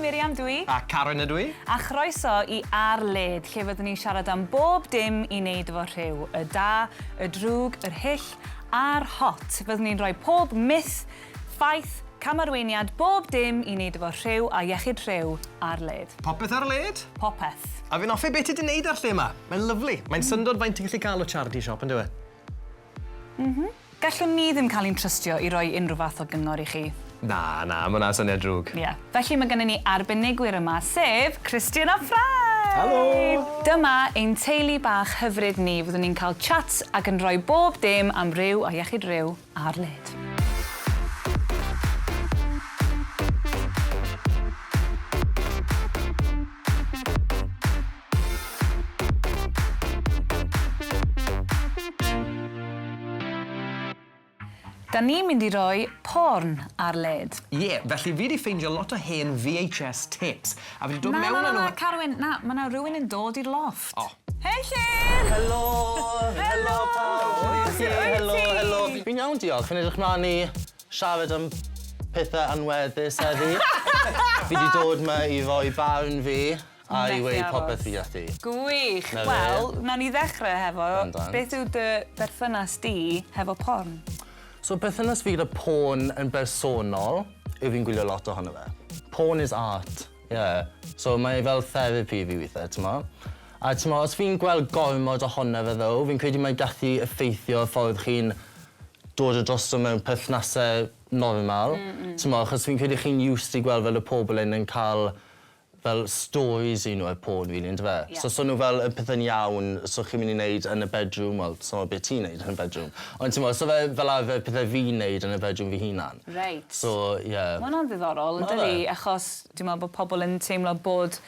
Miriam dw i. A Karen ydw i. A chroeso i Ar Led, lle fyddwn ni'n siarad am bob dim i wneud efo rhyw. Y da, y drwg, yr hyll a'r hot. Fyddwn ni'n rhoi pob myth, ffaith, camarweiniad, bob dim i wneud efo rhyw a iechyd rhyw ar led. Popeth ar led? Popeth. A fi'n hoffi beth ti 'di wneud â'r lle 'ma. Mae'n lyfli. Mae'n syndod faint ti'n gallu cael o charity shop, yndyw e? M-hm. Gallwn ni ddim cael ein trystio i roi unrhyw fath o gyngor i chi. Na, na, ma' hwnna'n syniad drwg. Ie. Felly mae gennym ni arbenigwyr yma, sef Christian a Fred! Helo! Dyma ein teulu bach hyfryd ni, fyddwn ni'n cael chats ac yn rhoi bob dim am ryw a iechyd rhyw ar led. Da ni'n mynd i roi porn ar led. Ie, felly fi 'di ffeindio lot o hen VHS tapes, a fi 'di dod mewn â nhw... Na, na, na, Carwyn, na, ma' 'na rywun yn dod i'r lofft. O. Hei Llŷr! Helo! Helo! Helo pawb! Sut wyt ti? Helo, helo. Fi'n iawn diolch, fi'n edrych mlaen i siarad am pethe anweddus heddi. Fi 'di dod 'ma i roi barn fi. A i weud popeth fi gallu. Gwych! 'Na fe. Wel, nawn ni ddechre hefo... Bendant. Beth yw dy berthynas di hefo porn? So perthynas fi gyda porn yn bersonol yw fi'n gwylio lot ohono fe. Porn is art, ie. So mae e fel therapy i fi withe, t'mo'? A t'mo' os fi'n gweld gormod ohono fe ddo, fi'n credu mae'n gallu effeithio y ffordd chi'n dod o drosto mewn perthnase normal. T'mo' achos fi'n credu chi'n used i gweld fel y pobol 'yn yn ca'l fel stories i nhw ar porn rili on'd yfe? Ie. So so nhw fel y pethe'n iawn so chi'n myn' i neud yn y bedroom wel so be' ti'n neud yn y bedroom. Ond t'mo' so fe fel arfer pethe fi'n neud yn y bedroom fy hunan. Reit. So ie. Ma' wnna'n ddiddorol Ma' fe. yndydi? Achos dwi me'wl bo' pobol yn teimlo bod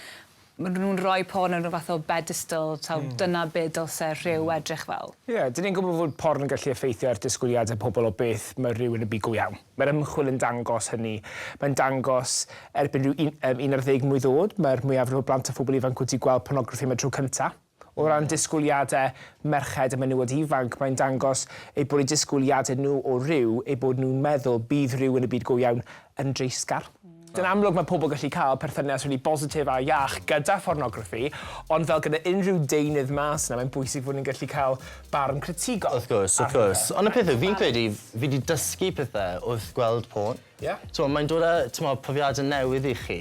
ma' nw'n rhoi porn yn rhyw fath o bedestal taw dyna be' dylse rhyw edrych fel. Ie, 'dyn ni'n gwbo fod porn yn gallu effeithio ar disgwyliade pobol o beth ma' rhywun yn byd go iawn. Mae'r ymchwil yn dangos hynny. Mae'n dangos erbyn rhyw un, um, 11 mlwydd oed, mae'r mwyafrif o blant a phobl ifanc wedi gweld pornograffi am y tro cyntaf. O ran disgwyliadau merched a menywod ifanc, mae'n dangos eu bod eu disgwyliadau nhw o ryw, eu bod nhw'n meddwl bydd rhyw yn y byd go iawn yn dreisgar. Yn amlwg mae pobl gallu cael perthynas rili bositif a iach gyda phornograffi, ond fel gyda unrhyw deunydd mas 'na, mae'n bwysig fod ni'n gallu cael barn critigol. Wrth gwrs, wrth gwrs. Ond y peth yw, fi'n credu fi 'di dysgu pethe wrth gweld porn. Ie. T'mo' mae'n dod â, t'mo' profiade newydd i chi,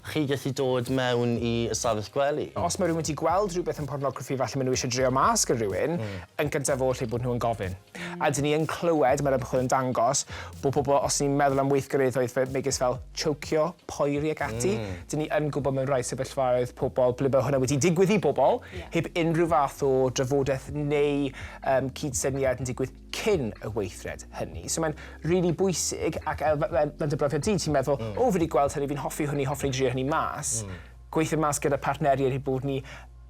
chi gallu dod mewn i ystafell gwely. Os mae rhywun wedi gweld rhywbeth yn pornograffi falle maen nhw eisiau drio mas gyda rhywun, yn gyntaf oll eu bod nhw yn gofyn. A dyn ni yn clywed, mae'r ymchwil yn dangos, bod pobl, os ni'n meddwl am weithgareddau fe- megis fel chocio, poeri ac ati, mm. dyn ni yn gwybod mewn rhai sefyllfaoedd pobl ble mae hwnna wedi digwydd i bobl, yeah. heb unrhyw fath o drafodaeth neu um, cydsyniad yn digwydd cyn y weithred hynny. So mae'n rili really bwysig, ac fel dy brofiad di, ti'n meddwl, mm. o, fi wedi gweld hynny, fi'n hoffi hynny, hoffwn i drio hynny mas. Mm. Gweithio mas gyda partneriaid i bod ni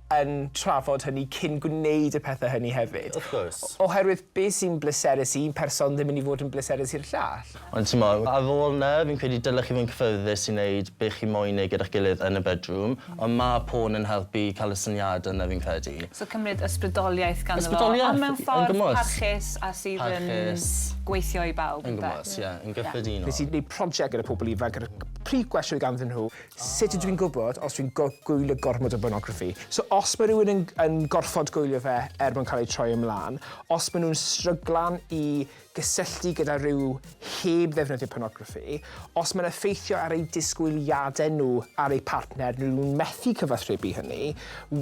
yn trafod hynny cyn gwneud y pethau hynny hefyd. Wrth gwrs. Oherwydd beth sy'n bleserus i un person ddim yn mynd i fod yn bleserus i'r llall. Ond t'mo', ar ôl 'na, fi'n credu dylech chi fod yn cyffyrddus i neud be' chi moyn neud gyda'ch gilydd yn y bedroom, ond ma' porn yn helpu ca'l y syniade 'na fi'n credu. So cymryd ysbrydoliaeth ganddo fo. Ysbrydoliaeth, Ond mewn yn ffordd gymwys. parchus a sydd yn Parchus. gweithio i bawb, Yn ynde? gymwys, ie, yn gyffredinol. Nes i neud project gyda pobl ifanc ar y prif gwestiwn oedd ganddyn nhw, Sut ydw i'n gwybod os dwi'n gwylio gormod o bornograffi? So os mae rhywun yn, yn gorfod gwylio fe er mwyn cael ei troi ymlaen, os maen nhw'n stryglan i gysylltu gyda rhyw heb ddefnyddio pornograffi, os mae'n effeithio ar eu disgwyliadau nhw ar eu partner, nhw'n methu cyfathrebu hynny,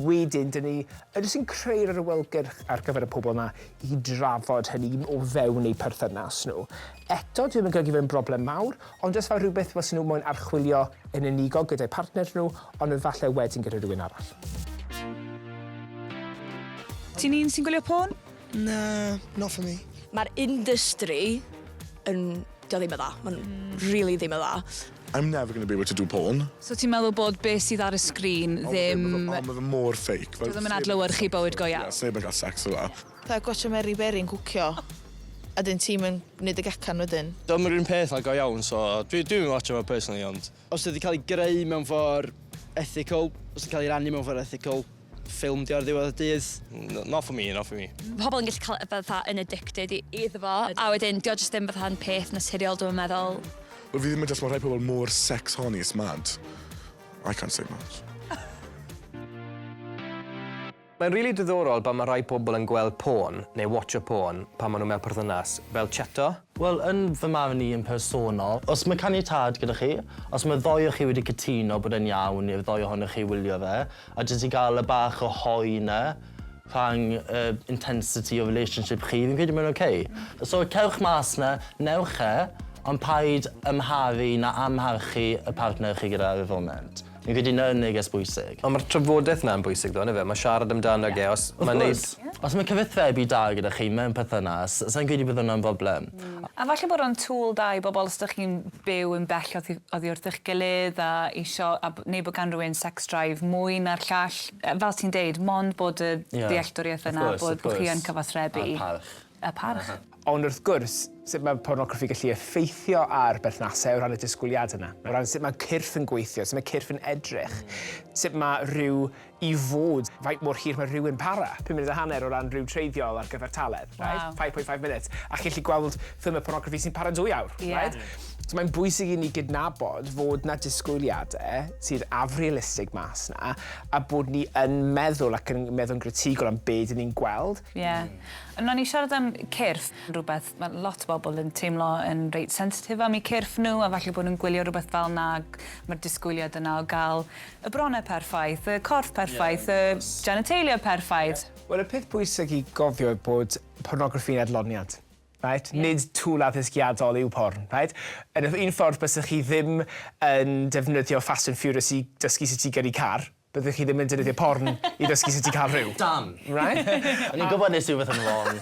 wedyn dyn ni yn jyst yn creu'r awyrgylch ar gyfer y pobl yna i drafod hynny o fewn eu perthynas nhw. Eto, dwi ddim yn golygu fe'n broblem mawr, Ond jyst fel rhywbeth fysen nhw moyn archwilio yn unigol gyda'u partner nhw, ond efallai wedyn gyda rhywun arall. Ti'n un sy'n gwylio porn? Na, not for me. Mae'r industry yn... 'di o ddim yn dda. Mae'n rili ddim yn dda. I'm never gonna be able to do porn. So ti'n meddwl bod be sydd ar y sgrin ddim... O, ma' fe mor fake. Dyw e ddim yn adlewyrchu bywyd go iawn. Ie, sneb yn cael sex fel 'a. Fatha gwatsio Mary Berry'n cwcio a 'dyn ti'm yn neud y gacan wedyn. Dio'm yr un peth â go iawn so dwi dwi'm yn watsio fo personally ond... Os 'di o 'di cael ei greu mewn ffordd ethical, os 'di cael ei rannu mewn ffordd ethical, ffilm 'di o ar ddiwedd y dydd. Not for me, not for me. Pobl yn gallu cael fatha yn addicted i iddo fo a wedyn 'di o jyst ddim fatha'n peth naturiol dwi'm yn meddwl. Wel fi ddim yn deall ma' rhai pobl mor sex horny it's mad. I can't say much. Mae'n rili diddorol pan mae rhai pobl yn gweld porn, neu watcho porn, pan maen nhw mewn perthynas, fel cheato. Wel, yn fy marn i yn personol, os mae caniatâd gyda chi, os mae ddou o chi wedi cytuno bod e'n iawn i'r ddou ohonoch chi wylio fe, a jyst i gael y bach o hoe 'na rhang y intensity o relationship chi, fi'n credu mae'n ok. So cewch mas 'na, newch e, ond paid amharu na amharchu y partner chi gyda ar y foment. Fi'n credu 'na'r neges bwysig. Ond mae'r trafodaeth 'na yn bwysig ddo, yndyfe? Mae siarad amdano ge, os mae'n neud... Wrth gwrs. Os mae cyfathrebu da gyda chi mewn perthynas, sa i'n credu bydd hwnna'n broblem. A falle bod o'n tool da i bobl os dych chi'n byw yn bell oddi oddi wrth eich gilydd a isio a b- neu bod gan rywun sex drive mwy na'r llall. Fel ti'n deud, mond bod y ddealltwriaeth yna bod bod chi yn cyfathrebu. A'r parch. Y parch. Ond wrth gwrs, sut mae pornograffi gallu effeithio ar berthnasau o ran y disgwyliadau yna, o ran sut mae cyrff yn gweithio, sut mae cyrff yn edrych, sut mae rhyw i fod, faint mor hir mae rhyw yn para, pum munud a hanner o ran rhyw treiddiol ar gyfartaledd, right? 5.5 minutes. A chi'n gallu gweld ffilmiau pornograffi sy'n para'n dwy awr, right? So mae'n bwysig i ni gydnabod fod 'na disgwyliadau sydd afrealistig mas 'na, a bod ni yn meddwl ac yn meddwl yn gretigol am be dyn ni'n gweld. Ie. Ond o'n i siarad am cyrff, rhywbeth mae lot o bobl yn teimlo yn reit sensitif am eu cyrff nhw, a falle bod nhw'n gwylio rhywbeth fel 'na, mae'r disgwyliad yna o gael y bronnau perffaith, y corff perffaith, y genitalia perffaith. Wel, y peth pwysig i gofio yw bod pornograffi'n adloniant. Right? Yeah. Nid tŵl addysgiadol yw porn. Right? Yn y un ffordd bysych chi ddim yn defnyddio Fast and Furious i dysgu sut i gyrru car, byddwch chi ddim yn defnyddio porn i ddysgu sut i cael rhyw. Damn! Right? O'n i'n gwybod nes i rhywbeth yn wrong.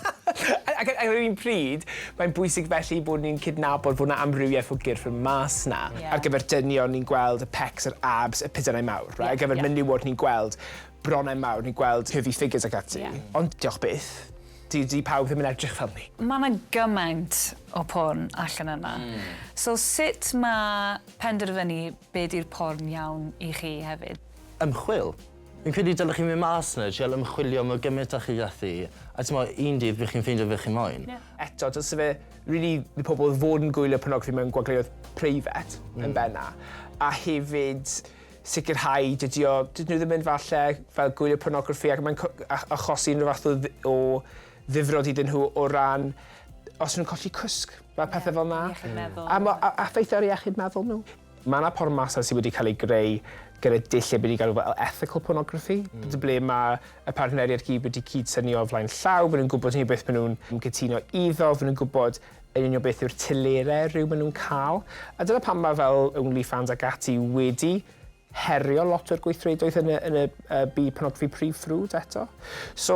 Ac ar yr un pryd, mae'n bwysig felly bod ni'n cydnabod fod 'na amrywiaeth o gyrff yn mas 'na. Ar gyfer dynion, ni'n gweld y pecs, yr abs, y pidynau mawr. Right? Ar gyfer menywod, ni'n gweld bronnau mawr, ni'n gweld curvy figures ac ati. Ond diolch byth, 'di 'di pawb ddim yn edrych fel 'ny. Mae 'na gymaint o porn allan yna. So sut mae penderfynu be 'di'r porn iawn i chi hefyd? Ymchwil. Fi'n credu dylech chi mynd mas 'na, trial ymchwilio mor gymaint â chi gallu, a t'mo', un dydd bydd chi'n ffeindio be chi moyn. Eto, dylse fe rili i pobl fod yn gwylio pornograffi mewn gwagleoedd preifat yn benna, a hefyd sicrhau dydy o... dydyn nhw ddim yn falle fel gwylio pornograffi ac mae'n achosi unrhyw fath o o ddifrod iddyn nhw o ran os nhw'n colli cwsg, fel pethau fel 'na. Iechyd meddwl. A ma' a effeithio ar iechyd meddwl nhw. Mae 'na porn mas 'na sydd wedi cael ei greu gyda dulliau be ni'n galw fel ethical pornography, ble mae y partneriaid gyd wedi cydsynio o flaen llaw, maen nhw'n gwybod union beth maen nhw'n cytuno iddo, maen nhw'n gwybod yn union beth yw'r telerau rhyw maen nhw'n cael. A dyna pam mae fel OnlyFans ac ati wedi herio lot o'r gweithredoedd yn y, yn y byd pornograffi prif ffrwd eto. So,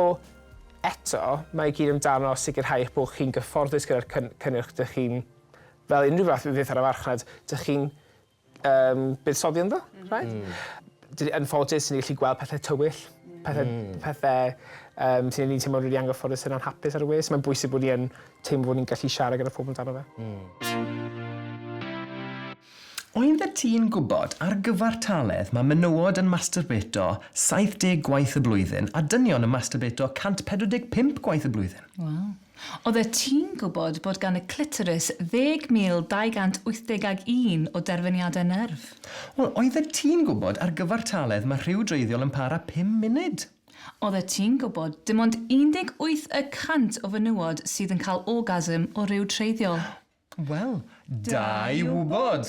eto, mae i gyd amdano sicrhau eich bod chi'n gyfforddus gyda'r cynnyrch dych chi'n, fel unrhyw fath o beth ar y farchnad, dych chi'n buddsoddi ynddo, right? Yn ffodus, ni'n gallu gweld pethau tywyll, pethau, pethau sy'n ni'n teimlo'n rili anghyfforddus yn anhapus ar y we. So mae'n bwysig bod ni yn teimlo bod ni'n gallu siarad gyda phobl amdano fe. Oeddet ti'n gwybod ar gyfartaledd mae menywod yn masturbato 70 gwaith y blwyddyn a dynion yn masturbato 145 gwaith y blwyddyn? Waw. Oeddet ti'n gwybod bod gan y clitoris 10,281 o derfyniadau nerf? Wel, oeddet ti'n gwybod ar gyfartaledd mae rhyw dreiddiol yn para pum munud? Oeddet ti'n gwybod dim ond 18 y cant o fenywod sydd yn cael orgasm o ryw treiddiol? Wel, da i wybod!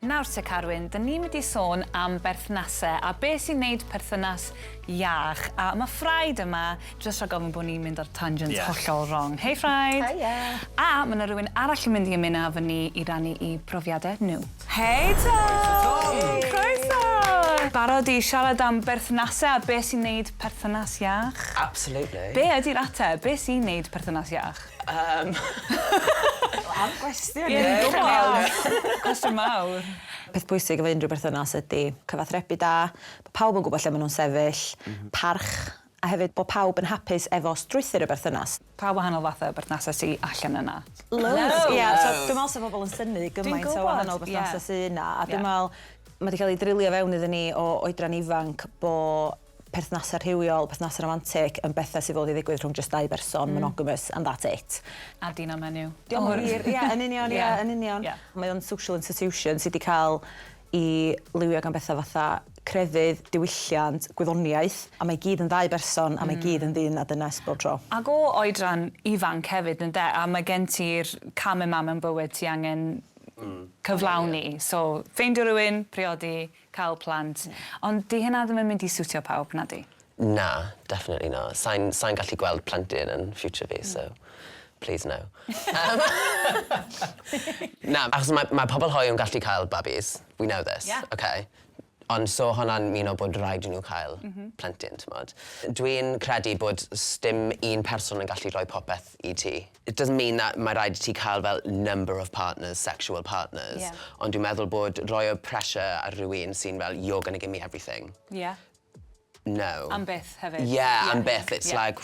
Nawr te Carwyn, dyn ni'n mynd i sôn am berthnasau a be sy'n neud perthynas iach. A mae Ffraid yma, jyst rhag ofn bod ni'n mynd ar tangent hollol wrong. Hei Ffraid! Haia! A mae yna rhywun arall yn mynd i ymuno efo ni i rannu eu profiadau nhw. Hei Tom! Croeso! Barod i siarad am berthnasau a be sy'n neud perthynas iach? Absolutely. Be ydy'r ateb? Be sy'n neud perthynas iach? Am gwestiwn! Ie, fi'n gwybod. Cwestiwn mawr. Peth pwysig efo unrhyw berthynas ydy cyfathrebu da, bod pawb yn gwybod lle maen nhw'n sefyll, parch, a hefyd bod pawb yn hapus efo strwythur y berthynas. Pa wahanol fathau o berthnasau sy allan yna? Loads! Ia, so dwi'n meddwl 'sa pobl yn synnu gymaint o wahanol berthnasau sy 'na, a dwi'n meddwl mae 'di cael ei drilio fewn iddyn ni o oedran ifanc bod perthnasau rhywiol, perthnasau romantic yn bethau sydd fod i ddigwydd rhwng jyst dau berson, monogamous, and that's it. A dyn a menyw. Dio'm yn wir, ie, yn union, ie, yn union. Mae o'n social institution sydd 'di cael... ei liwio gan bethau fatha crefydd, diwylliant, gwyddoniaeth, a mae i gyd yn ddau berson a mae i gyd yn ddyn a dynes bob tro. Ac o oedran ifanc hefyd ynde, a mae gen ti'r cam yma mewn bywyd ti angen cyflawni. So, ffeindio rhywun, priodi, cael plant. Ond 'di hynna ddim yn mynd i siwtio pawb, nadi? Na, definitely not. Sai'n sai'n gallu gweld plentyn yn future fi, so please no. Na, achos mae mae pobl hoyw yn gallu cael babis. We know this. Okay? Ond so hwnna'n meano bod rhaid i nhw cael plentyn, t'mod. Dwi'n credu bod sdim un person yn gallu rhoi popeth i ti. It doesn't mean that mae rhaid i ti cael fel number of partners, sexual partners. Ond dwi'n meddwl bod rhoi o pressure ar rhywun sy'n fel, "You're gonna give me everything." No. Am byth hefyd. Yeah, am byth. It's like,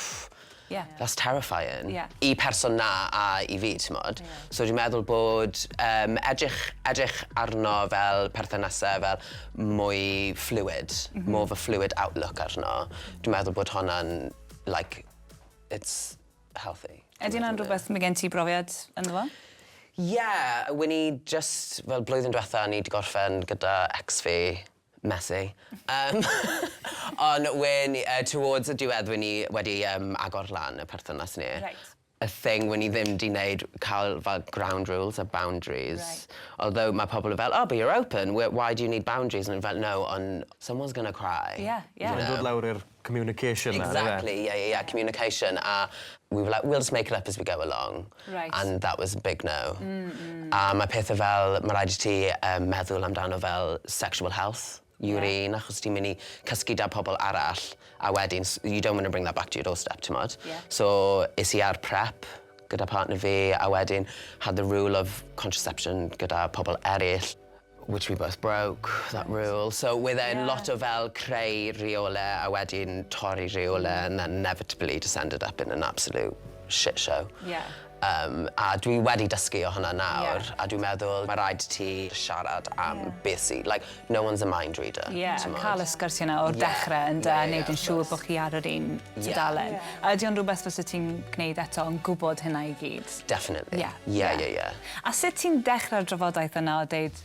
that's terrifying. I person na a i fi, t'mod. So dwi'n meddwl bod edrych arno fel perthynasau fel mwy fluid, more of a fluid outlook arno. Dwi'n meddwl bod hwnna'n, like, it's healthy. Ydy hwnna'n rhywbeth mae gen ti brofiad ynddo fo? Yeah, when i just, fel blwyddyn diwetha, ni wedi gorffen gyda ex fi, messy. Ond when, towards y diwedd, when ni wedi agor lan y perthynas ni. Y thing when ni ddim di wneud cael fel ground rules a boundaries. Although mae pobl yn fel, "Oh, but you're open, why do you need boundaries?" And I'm fel, "No, ond someone's gonna cry." Yeah. Mae'n dod lawr i'r communication na, yndyfe? Exactly, yeah, communication. A we were like, "We'll just make it up as we go along." And that was a big no. A mae pethau fel, mae rhaid i ti meddwl amdano fel sexual health, urine, achos ti'n mynd i cysgu 'da pobl arall, a wedyn you don't want to bring that back to your doorstep, ti'n. So, es i ar PrEP gyda partner fi, a wedyn had the rule of contraception gyda pobl eraill, which we both broke, that rule. So, with yeah. lot o fel creu rheolau a wedyn torri rheolau, and then inevitably just ended up in an absolute shit show. A dwi wedi dysgu o hwnna nawr, a dwi'n meddwl mae rhaid i ti siarad am beth sydd, like, no one's a mind reader. Ie, yeah, t'mod? Cael y sgyrsiau yna o'r dechrau yn da, neud yn siŵr bod chi ar yr un tudalen. A ydy o'n rhywbeth fysa ti'n gwneud eto yn gwybod hynna i gyd? Definitely. Yeah. A sut ti'n dechrau'r drafodaeth yna o deud,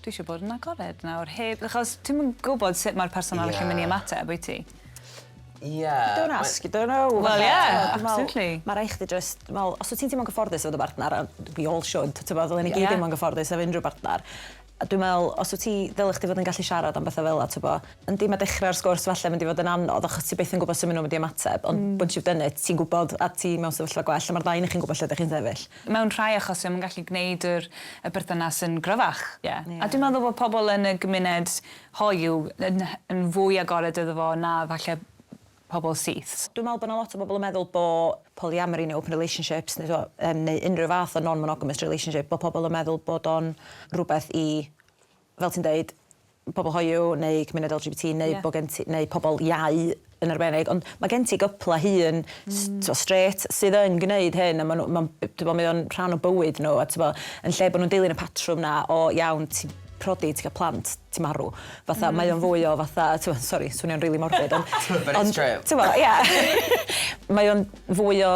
"Dwi eisiau bod yn agored nawr," heb, achos ti'n yn gwybod sut mae'r person arall yn mynd i ymateb, wyt ti? Yeah. Don't ask, you don't know. Well, yeah, Dwi'n meddwl, absolutely. mae rhaid chdi just, dwi'n meddwl, os wyt ti'n teimlo'n gyfforddus efo dy bartner, and we all should, ti'n meddwl, ddylen ni gyd deimlo'n gyfforddus efo unrhyw bartner. A dwi'n meddwl, os wyt ti, ddylech chdi fod yn gallu siarad am bethau fel 'na, ti'n bo, yndi mae dechrau'r sgwrs falle mynd i fod yn anodd, achos ti byth yn gwybod sut maen nhw'n mynd i ymateb, ond once you've done it, ti'n gwybod a ti mewn sefyllfa gwell, a mae'r ddau chi'n gwybod lle ydych chi'n sefyll. Mewn rhai achosion, mae'n gallu gwneud y berthynas yn gryfach. Yeah. A dwi'n meddwl bod pobl yn y gymuned hoyw yn fwy agored iddo fo na falle pobl syth. Dwi'n meddwl bod yna lot o bobl yn meddwl bod polyamory neu open relationships neu, neu unrhyw fath o non-monogamous relationship, bod pobl yn meddwl bod o'n rhywbeth i, fel ti'n deud, pobl hoyw neu cymuned LGBT neu bod gen ti, neu pobl iau yn arbennig, ond mae gen ti gypla hŷn straight sydd yn gwneud hyn a ma' nhw, ti'n bod, mae o'n rhan o bywyd nhw a ti'n bod, yn lle bod nhw'n dilyn y patrwm na o iawn, ti'n prodi, ti'n cael plant, ti'n marw. Fatha, mae o'n fwy o fatha, ti'n bod, sorry, swnio'n really morbid, ond But it's ond, true. ti'n bod, ie. Mae o'n fwy o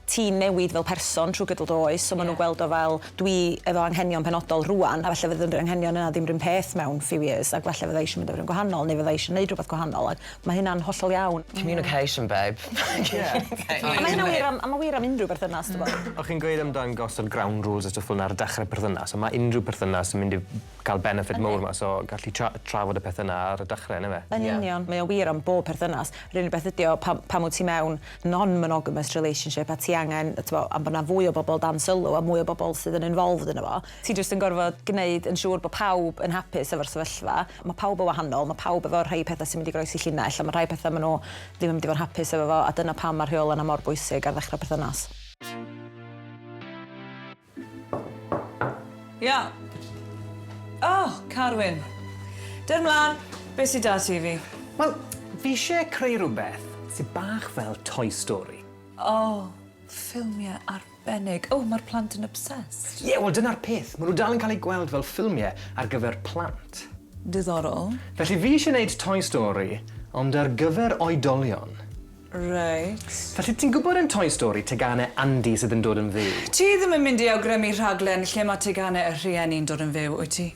ti'n newid fel person trwy gydol dy oes, so maen nhw'n gweld o fel dwi efo anghenion penodol rwan, a falle fydd yr anghenion yna ddim rhywun peth mewn few years, ac falle fydda eisiau mynd efo rhywun gwahanol, neu fydda eisiau gwneud rhywbeth gwahanol, ac mae hynna'n hollol iawn. Communication, babe. A mae hynna'n wir am, a mae wir am unrhyw berthynas, ti'n bod. O'ch chi'n gweud amdan gosod ground rules a stwff fel 'na ar dechrau perthynas, a mae unrhyw perthynas yn mynd i cael benefit mowr 'ma, so gallu trafod y pethau yna ar y dechrau, yna fe? Yn union, mae o wir am bob perthynas. Yr unig beth ydi o, pam wyt ti mewn non-monogamous relationship a ti angen, t'bo, am bod 'na fwy o bobl dan sylw a mwy o bobl sydd yn involved yno fo. Ti jyst yn gorfod gwneud yn siŵr bod pawb yn hapus efo'r sefyllfa. Mae pawb yn wahanol, mae pawb efo rhai pethau sy'n mynd i groesi llinell, a mae rhai pethau maen nhw ddim yn mynd i fod yn hapus efo fo, a dyna pam mae'r rheolau yna mor bwysig ar ddechrau perthynas. Ia. Oh, Carwyn. Der mlaen, beth sydd da ti fi? Wel, fi eisiau creu rhywbeth sydd bach fel Toy Story. Oh, ffilmiau arbennig. Oh, mae'r plant yn obsessed. Ie, yeah, wel dyna'r peth. Maen nhw dal yn cael eu gweld fel ffilmiau ar gyfer plant. Diddorol. Felly fi eisiau gwneud Toy Story, ond ar gyfer oedolion. Felly ti'n gwybod yn Toy Story teganau Andy sydd yn dod yn fyw? Ti ddim yn mynd i awgrymu rhaglen lle mae teganau y rhieni'n dod yn fyw, wyt ti?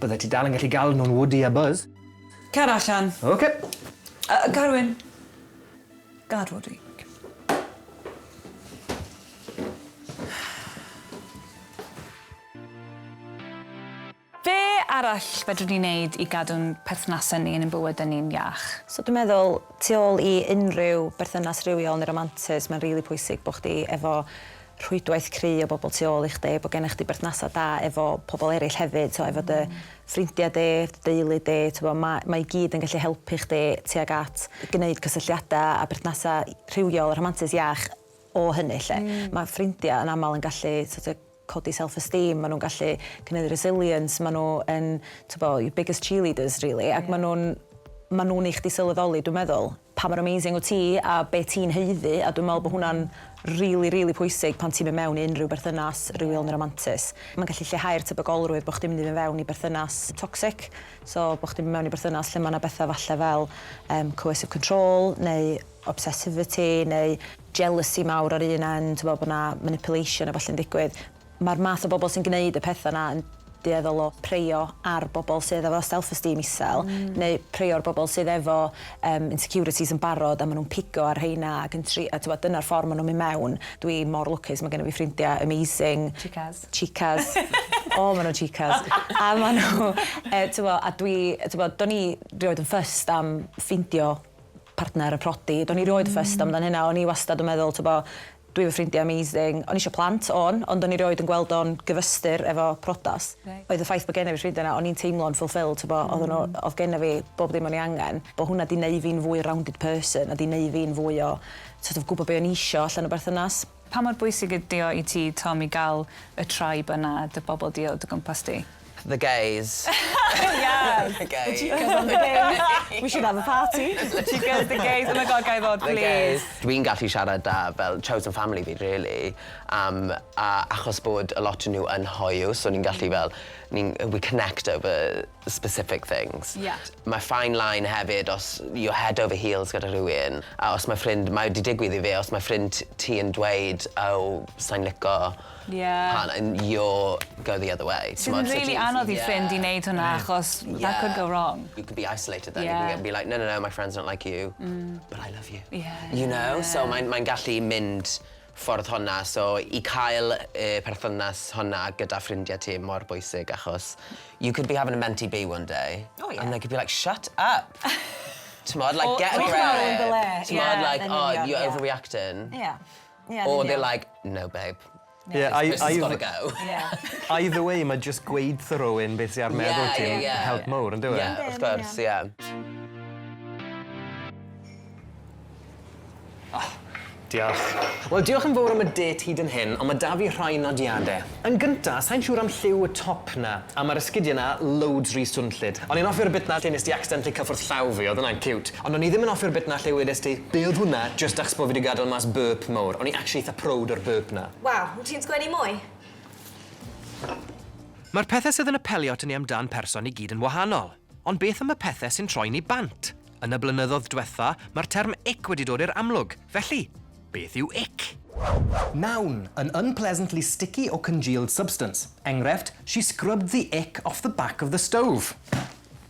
Bydde ti dal yn gallu galw nhw'n Woody a Buzz. Cer allan. Ocê. Carwyn. Gad Woody. Be arall fedrwn ni wneud i gadw'n perthnasau ni yn ein bywydau ni'n iach? So dwi'n meddwl, tu ôl i unrhyw berthynas rywiol neu ramantus, mae'n rili pwysig bod chdi efo rhwydwaith cry o bobl tu ôl i chdi, bod gennych chdi berthnasau da efo pobl eraill hefyd, so efo dy ffrindiau di, dy deulu di, t'bo' ma' mae i gyd yn gallu helpu chdi tuag at gneud cysylltiadau a berthnasau rhywiol a rhamantus iach o hynny 'lly. Mae ffrindiau yn aml yn gallu sort of codi self-esteem, maen nhw'n gallu cynyddu resilience, maen nhw yn, t'bo', your biggest cheerleaders really, ac maen nhw'n maen nhw'n neu' chdi sylweddoli, dwi'n meddwl, pa mor amazing wyt ti a be' ti'n haeddu, a dwi'n meddwl bod hwnna'n rili, rili pwysig pan ti'n mynd mewn i unrhyw berthynas rywiol neu ramantus. Mae'n gallu lleihau'r tebygolrwydd bod chdi'n mynd i fynd fewn i berthynas toxic, so bod chdi'n mynd mewn i berthynas lle mae 'na betha falle fel yym coercive control neu obsessivity neu jealousy mawr ar un end, t'bo' bo' 'na manipulation a ballu'n digwydd. Ma'r math o bobl sy'n gneud y petha 'na yn dueddol o preio ar bobl sydd efo self esteem isel neu preio ar bobl sydd efo yym insecurities yn barod a ma' nw'n pigo ar rheina ac yn tri- a t'bo' dyna'r ffor ma' nw'n myn' mewn. Dwi mor lwcus ma' gynno fi ffrindia amazing. Chicas. Chicas. O ma' nw'n chicas. A ma' nhw yy t'bo' a dwi t'bo' do'n i rioed yn fussed am ffeindio partner a prodi. Do'n i rioed fussed amdan hynna, o'n i wastad yn meddwl t'bo' dwi efo ffrindia amazing, o'n i isio plant, o'n, ond o'n i rioed yn gweld o'n gyfystyr efo prodas. Reit. Oedd y ffaith bo' genna fi ffrindia 'na, o'n i'n teimlo'n fulfilled t'bo' odden nhw o'dd genna fi bob dim o'n i angen, bo' hwnna 'di neu' fi'n fwy rounded person a 'di neu' fi'n fwy o sort of gwbo be' o'n i isio allan o berthynas. Pa mor bwysig ydi o i ti, Tom, i ga'l y tribe yna, dy bobl di o dy gwmpas di? The gays. Yes! The gays. The chicas and the gays. We should have a party. The chicas, the gays. Oh my god, gai ddod, The please. gays. Dwi'n gallu siarad 'da fel chosen family fi really am a achos bod a lot o nhw yn hoyw so ni'n gallu fel ni'n we connect over specific things. Yeah. Mae fine line hefyd os you're head over heels gyda rhywun a os mae ffrind mae wedi digwydd i fi os mae ffrind ti yn dweud oh sai'n lico Yeah. pan and you're go the other way. Sydd yn rili anodd i ffrind i wneud hwnna achos that could go wrong. You could be isolated then. Yeah. You can be like, no, no, no, my friends don't like you, but I love you. Yeah. You know? So mae'n mae gallu mynd ffordd honna. So i cael y perthynas honna gyda ffrindiau ti mor bwysig achos you could be having a mentee bee one day. Oh, yeah. And they could be like, shut up. T'mod, like, Or- get a or- grip. Yn dy le. T'mod, Yeah, like, yn oh, union, you're yeah. overreacting. Ie. Ie, yn Or they're union. like, no, babe. Yeah, I, This has I, got to go. Yeah. either way, mae just gweud wrtho rhywun beth sydd ar meddwl Yeah, ti yn yeah, yeah. help mawr, yn dyw e? Yeah, wrth gwrs, yeah. Diolch. Wel, diolch yn fawr am y date hyd yn hyn, ond mae 'da fi rhai nodiadau. Yn gynta, sai'n siŵr am lliw y top 'na, a mae'r esgidiau 'na loads rhy swnllyd. O'n i'n hoffi'r bit 'na lle nes di accidentally cyffwrdd llaw fi, oedd hwnna'n cute. Ond o'n i ddim yn hoffi'r bit 'na lle wedes di, be oedd hwnna, just achos bod fi wedi gadael mas burp mawr. O'n i actually eitha proud o'r burp 'na. Waw, wyt ti'n sgwennu mwy? Mae'r pethau sydd yn apelio aton ni amdan person i gyd yn wahanol. Ond beth am y pethau sy'n troi ni bant? Yn y blynyddoedd diwetha, mae'r term ick wedi dod i'r amlwg. Felly, beth yw ick? Noun, an unpleasantly sticky or congealed substance. Enghraifft, she scrubbed the ick off the back of the stove.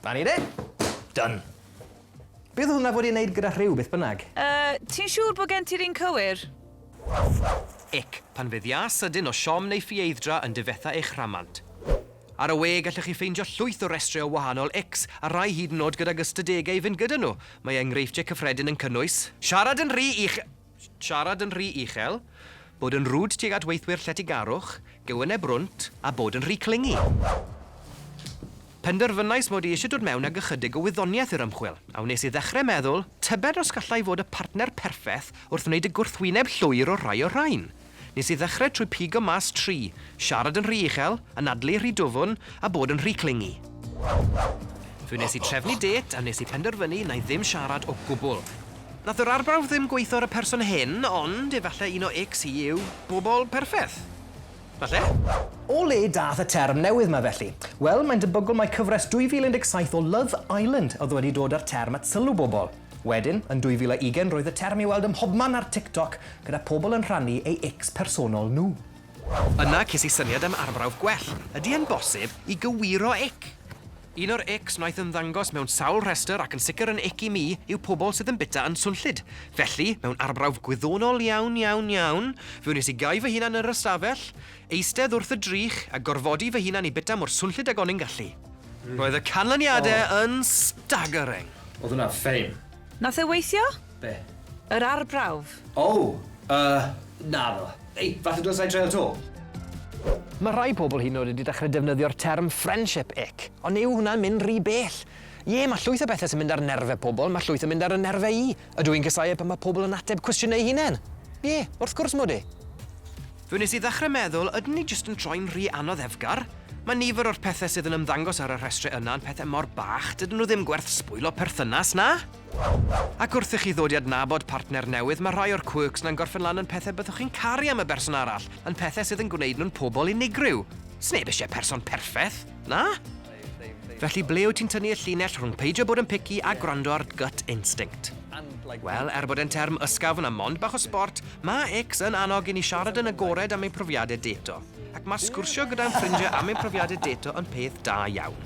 Na ni de. Done. Beth oedd hwnna fod i wneud gyda rhyw beth bynnag? Ti'n siŵr bod gen ti'r un cywir? Ick, pan fydd ias sydyn o siom neu ffieidd-dra yn difetha eich rhamant. Ar y we, gallwch chi ffeindio llwyth o restrau o wahanol icks, a rai hyd yn oed gydag ystadegau i fynd gyda nhw. Mae enghreifftiau cyffredin yn cynnwys, siarad yn rhy uch- siarad yn rhy uchel, bod yn rude tuag at weithwyr lletygarwch, gewyneb brwnt, a bod yn rhy clingy. Penderfynais mod i eisiau dod mewn ag ychydig o wyddoniaeth i'r ymchwil, a wnes i ddechrau meddwl, tybed os gallai fod y partner perffaith wrth wneud y gwrthwyneb llwyr o rai o'r rhain. Nes i ddechrau trwy pigo mas tri, siarad yn rhy uchel, anadlu rhy dwfwn, a bod yn rhy clingy. Fe wnes i trefnu date a wnes i penderfynu na i ddim siarad o gwbl. Nath yr arbrawf ddim gweithio ar y person hyn, ond efallai un o icks hi yw bobl perffaith. Falle? O le dath y term newydd 'ma felly? Wel, mae'n debygol mai cyfres 2017 o Love Island oedd wedi dod â'r term at sylw bobl. Wedyn, yn 2020, roedd y term i weld ym mhobman ar TikTok, gyda pobl yn rhannu eu icks personol nhw. Yna ces i syniad am arbrawf gwell. Ydy e'n bosib i gywiro ick? Un o'r icks wnaeth ymddangos mewn sawl rhestr ac yn sicr yn ick i mi yw pobl sydd yn bita yn swnllyd. Felly, mewn arbrawf gwyddonol iawn, iawn, iawn, fe wnes i gau fy hunan yn yr ystafell, eistedd wrth y drych a gorfodi fy hunan i bita mor swnllyd ag o'n i'n gallu. Roedd y canlyniadau yn staggering. Oedd hwnna'n ffein. Nath e weithio? Be? Yr arbrawf. O! Yy, naddo. Ei, falle dylsa i treial 'to? Mae rhai pobl hyd yn oed wedi dechrau defnyddio'r term friendship ick, ond yw hwnna'n mynd rhy bell? Ie, mae llwyth o bethau sy'n mynd ar nerfau pobl, mae llwyth yn mynd ar y nerfau i. Ydw i'n casáu e pan mae pobl yn ateb cwestiynau eu hunain? Ie, wrth gwrs mod i. Fe wnes i ddechrau meddwl, ydyn ni jyst yn troi'n rhy anoddefgar? Mae nifer o'r pethau sydd yn ymddangos ar y rhestrau yna yn pethau mor bach, dydyn nhw ddim gwerth sbwylo perthynas, na? Ac wrth i chi ddod i adnabod partner newydd, mae rhai o'r quirks 'na'n gorffen lan yn pethau byddwch chi'n caru am y berson arall, yn pethau sydd yn gwneud nhw'n pobl unigryw. Sneb eisiau person perffaith, na? Felly ble wyt ti'n tynnu y llinell rhwng peidio bod yn picky a gwrando ar gut instinct? Wel, er bod e'n term ysgafn a mond bach o sbort, mae icks yn annog i ni siarad yn agored am ein profiadau deto. Ac mae sgwrsio gyda'n ffrindiau am ein profiadau deto yn peth da iawn.